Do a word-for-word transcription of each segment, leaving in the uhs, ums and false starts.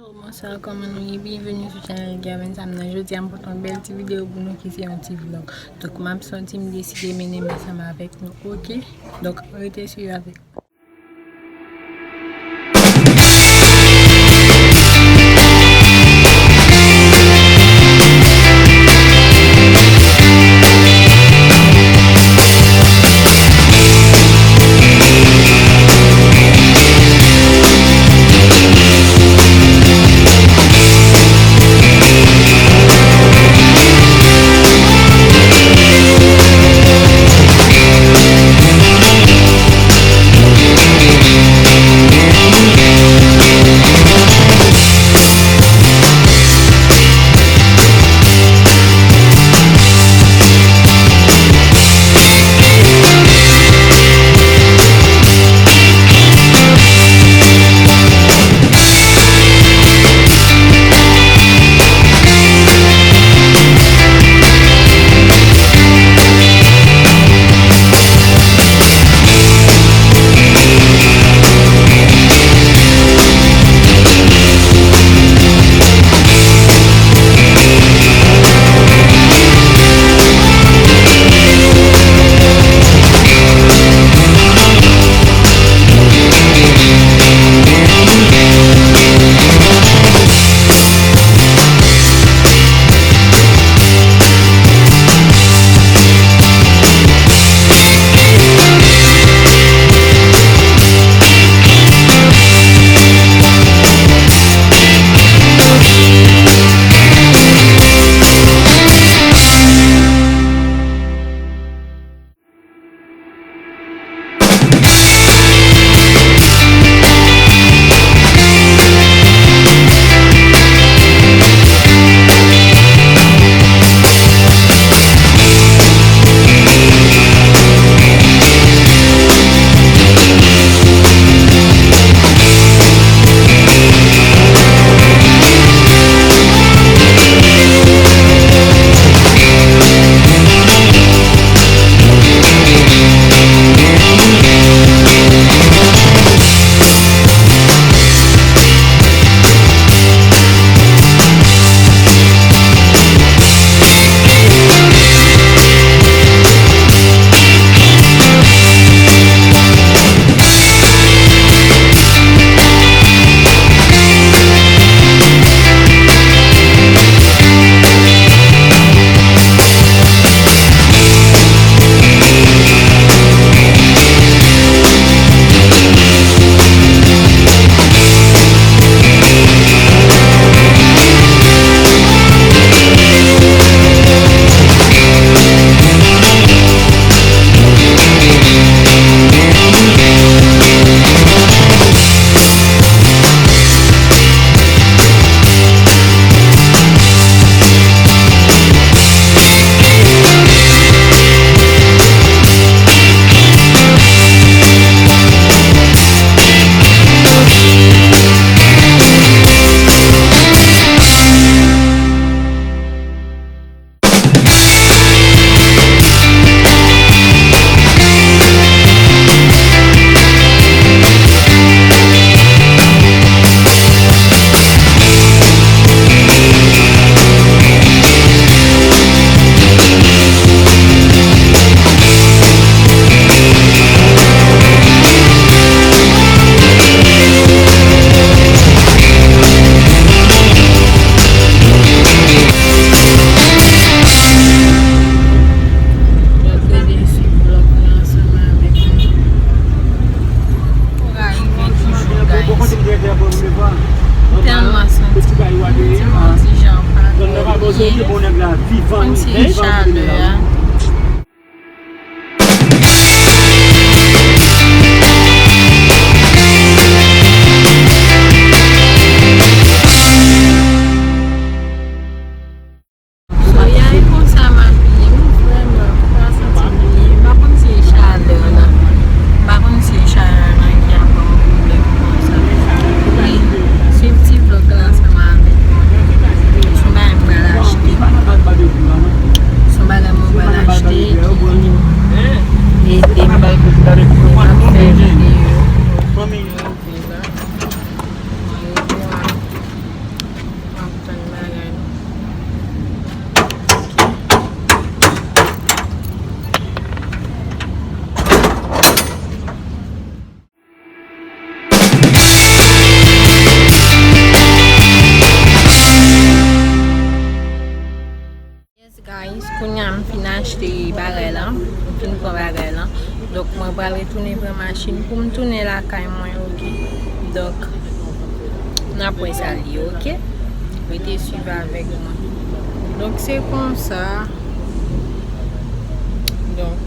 Hello, bonswa, kòman nou ye? Byenveni sou chanèl Gaven Sam nan. Jodi a, m pote yon bèl ti videyo pou nou ki se yon ti vlog. Donk, m ap soti, m deside mennen m ansanm avèk nou, oke? Donk, rete swiv avèk mwen. N ap rete swiv vlòg la ansanm avèk nou. Kouraj mwen toujou, guys. M tèlman santi m di m ti jan pa twò byen. Kòmsi chalè a. So, ya e konsa m abiye, m vrèman pa santi m byen. M pa konn si e chalè la. M pa konn si e chalè la ki ap ban m pwoblèm konsa. Wi, swiv ti vlòg la ansanm avèk mwen. Se yon bagay m pral achte. Se yon bagay mwen pral Pou m tounen lakay mwen, oke? Donk, n ap wè sa l ye, oke? Rete swiv avèk mwen. Donk, se konsa. Donk,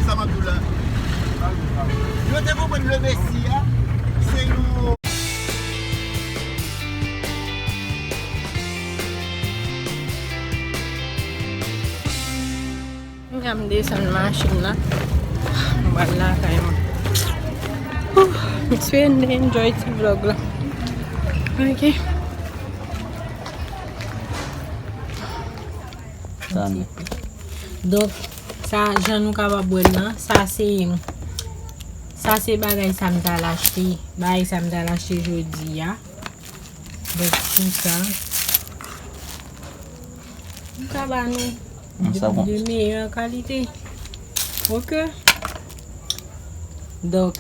Sa m ap di w la. Yo te konprann le Mesi a, se yon. Kounye a m desann machin nan. M pral lakay mwen. Whew, m sou enjoy ti vlog la. Ok. Donk, sa, jan nou kapab wè l lan, sa se, sa se bagay sa m t al achte. Bagay sa m t al achte jodi a. Donk, konsa. M ka ba nou de, de meyè kalite. Ok. Donk,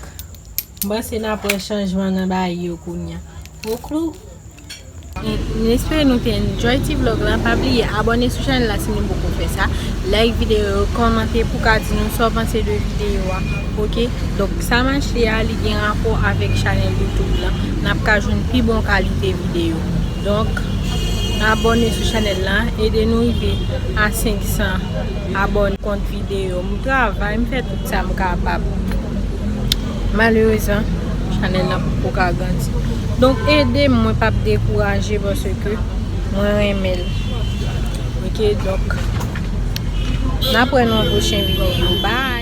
m panse n ap wè chanjman nan bagay yo kounye a. Oklou. E, m espere nou te enjoy ti vlog lan. Pa bliye abòne sou chanèl la si nou poko fè sa. Like videyo yo, kòmante pou ka di nou sa w panse de videyo a. Ok? Donk, sa m achte a, li gen rapò avèk chanèl YouTube lan. N ap ka jwenn pi bon kalite videyo. Donk, abòne sou chanèl la. Ede nou rive a senk san abòne. Kont videyo. M travay, m fè tout sa m kapab. Malerezman, chanèl la poko ka grandi. Donk, ede m, mwen p ap dekouraje paske mwen renmen l. Ok, donk, n ap wè nan yon pwochen videyo. Bye!